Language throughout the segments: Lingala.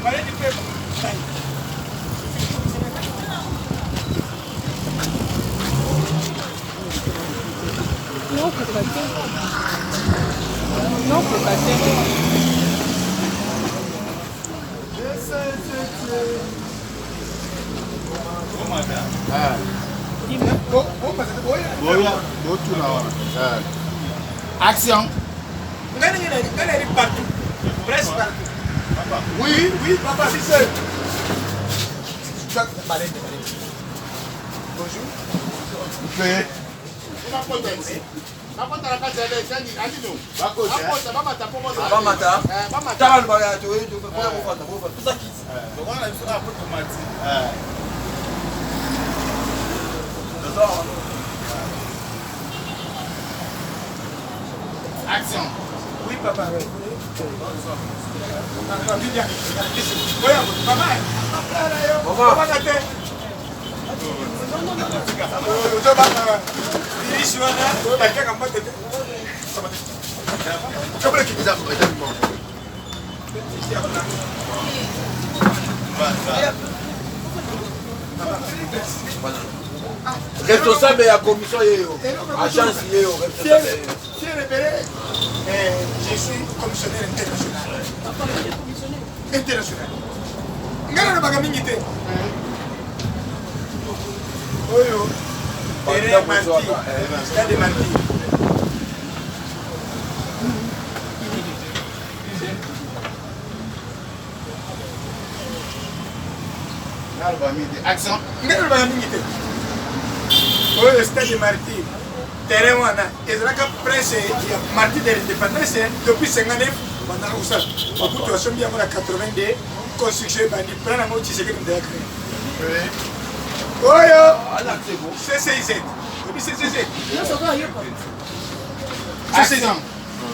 Nakoka te. Nakoka te. Boya, botuna wana. Action. Ngai nayeli partout. Presque partout. Oui. Oui, papa, si c'est. Bonjour. Mpe. Bamata. Tala lobaka ya toye toya kofanda kofanda toza kiti. Action. Oui, papa. Mama. Mama. Responsable ya commission yeyo agence yeyo responsable yeyo. Je suis commissionnaire international. International. Ngai nalobaka mingi te. Oyo terrain martyr, stade martyr. Action. Ngai nalobaka mingi te. Oyo stade martyr. Terrain wana ezalaka prince ya martyr de l'indépendance depuis 59 bandaka kosala. Mobutu asombi yango na 82 construction ebandi plan yango Tshisekedi moto ayaka. Oyo CCIZ. Oyebi CCIZ? Action.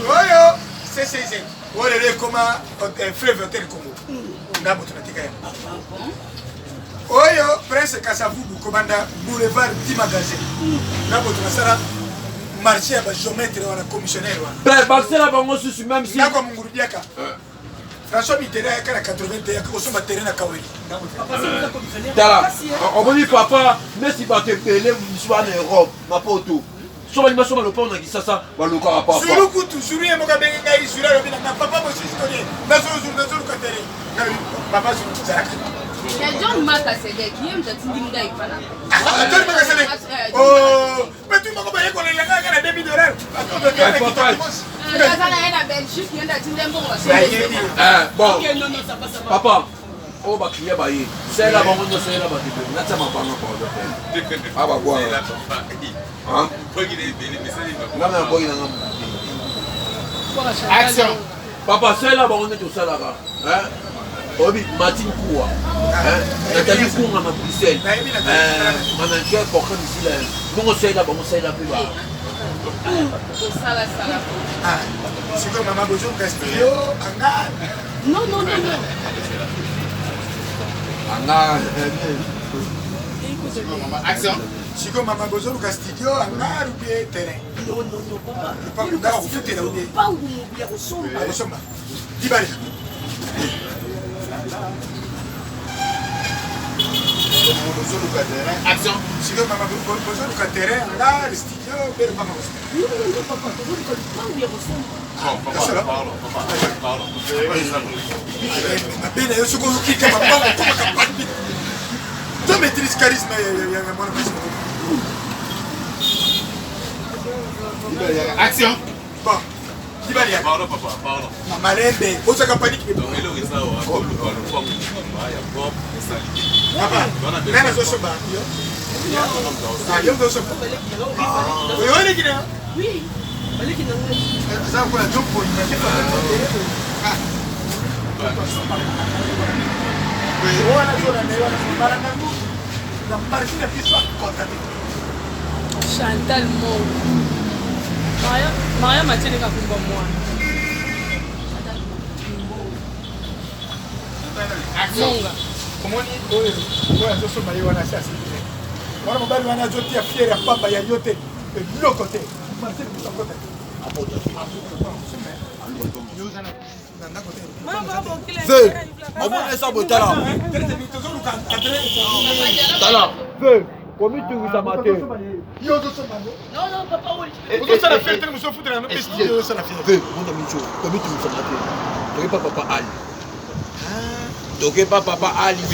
Oyo CCIZ. Oyo lelo ekoma fleuve hotel Congo. Nga moto natika yango. Oyo Prince Kasavubu kobanda boulevard ti magasin. Nga moto nasala marché ya ba géomètre wana commissionnaire wana. Ben bakisela bango susu même si. Ndako ya Munguru Diaka. François Mitterrand ayaka na 81 ayaka kosomba terrain na Kaweli. Tala, omoni papa neti bato ebele misu bana Europe na poto so balingi basomba lopango na Kisasa balukaka papa. Zulu kutu Zulu ye moko abengi ngai Zulu alobi na nga papa bosisi tolie nazozulu nazoluka terrain ngai papa Zulu tozalaka. Ya John Makasedek, ye moto atindi ngai epa na. Ah, John Makasedek. Oh, bato moko baye kolela ngai kaka na 2000 dollars. Aza na ye na Belgique, ye nde atindi mbongo Bon, papa, oyo bakliya baye salela bango nyonso salela bato ebele natia mabanga pardon ababwana nga na boyi na nga Action. Papa salela bango nde tosalaka oyebi Martine Kuwa Nathalie Kunga na Bruxelles manager Portrait Misila bongo salela bango salela mpe ba sikoyo mama bozoka studio anga non non non non anga Action. sikoyo mama bozoluka studio anga rubie terrain ndaka kofutela ubie akosomba dibale Bozoluka terrain. Action. sikoyo mama bozoluka terrain anga studio mpe lopanga mabe na yo soki ozokika mabango okomaka palpi to maîtrise charisme ya mwana mwasi. Action. Bon, dibali ya Pardon, papa, pardon. malembe ozaka paniki. Donc, eloko eza awa, koluka lopango mobimba ya propre esali te. Papa, nani azosomba yo? Yo ozosomba oyo oleki na aza kola jopoi. Wana zolanda ye wana balanda ngo na parti na biso akota te. Chantal Mongo. Maria, Maria Mathieu Kakumba mwana. Monga. Omoni oyo oyo azosomba ye wana asi asili te. Wana mobali wana azotia fiere ya pamba ya yo te eloko te. Martin biso akota te. Yo oza na ndako te. Omoni eza boye, tala. Tala. Ve, komitungisama te. Yo ozosomba ngo. Ozosala fierté, mosu ofutela yango mpe studio, ozosala fierté. Ve, monda miso, komitungisama te. Toke pa papa Ali. Toke pa papa Ali.